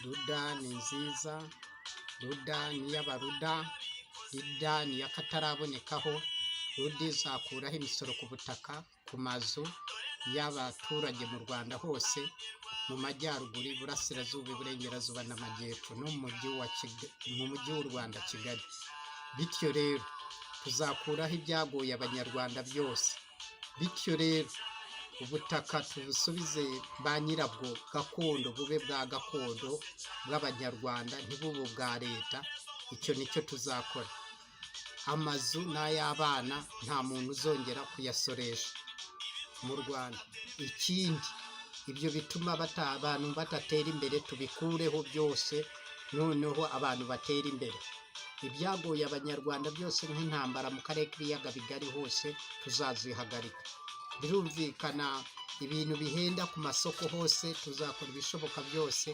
Ruda ni nziza, Ruda ni iy'Abaruda, Ruda ni iy'akatarabonekaho. Ruda izakuraho imisoro ku butaka, ku mazu y'abaturage mu Rwanda hose, mu majyaruguru, iburasirazuba, iburengerazuba n'amajyepfo, no mu mujyi w'u Rwanda, Kigali. Bityo rero tuzakuraho ibyagoye Abanyarwanda byose. Bityo rero ubutaka tubusubize ba nyirabwo gakondo, bube bwa gakondo bw'Abanyarwanda, ntibube ubwa leta. Icyo nicyo tuzakora. Amazu n'ay'abana nta muntu uzongera kuyasoresha mu Rwanda. Ikindi, ibyo bituma abantu badatera imbere tubikureho byose, noneho abantu batera imbere. Ibyagoye Abanyarwanda byose nk'intambara mu karere k'Ibiyaga Bigari hose tuzazihagarika. Birumvikana, ibintu bihenda ku masoko hose tuzakora ibishoboka byose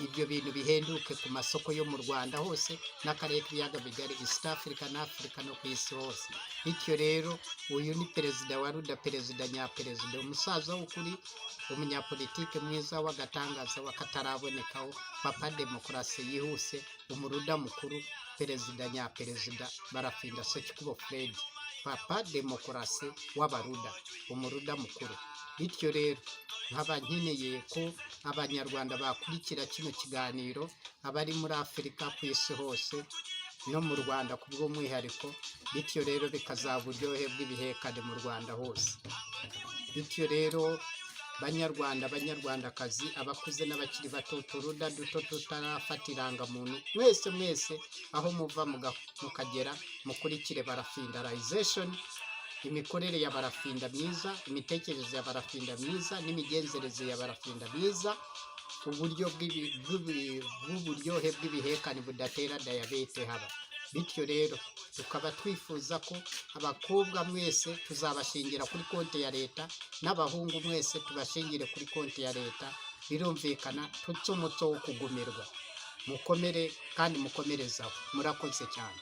ibyo bintu bihenduke ku masoko yo mu Rwanda hose n'akarere k'Ibiyaga Bigari, East Africa na Africa no ku isi hose. Bityo rero uyu ni perezida wa Ruda, perezida nyaperezida, umusaza w'ukuri, umunyapolitike mwiza w'agatangaza w'akatarabonekaho, papa demokarasi yihuse, Umuruda mukuru, perezida nyaperezida, Barafinda Sekikubo Fred, papa demokarasi w'Abaruda, Umuruda mukuru. Bityo rero nkaba nkeneye ko Abanyarwanda bakurikira kino kiganiro, abari muri Afurika, ku isi hose no mu Rwanda ku bw'umwihariko. Bityo rero bikazaba uburyohe bw'ibihekane mu Rwanda hose. Bityo rero, Banyarwanda, Banyarwandakazi, abakuze n'abakiri bato, turuda duto tutarafata irangamuntu, mwese mwese aho muva mukagera, mukurikire Barafindarization, imikorere ya Barafinda myiza, imitekerereze ya Barafinda myiza n'imigenzereze ya Barafinda myiza, uburyo bw'uburyohe bw'ibihekane budatera dayabete haba. Bityo rero tukaba twifuza ko abakobwa mwese tuzabashingira kuri konti ya leta, n'abahungu mwese tubashingire kuri konti ya leta. Birumvikana, tutse umuco wo kugumirwa. Mukomere kandi mukomerezaho. Murakoze cyane.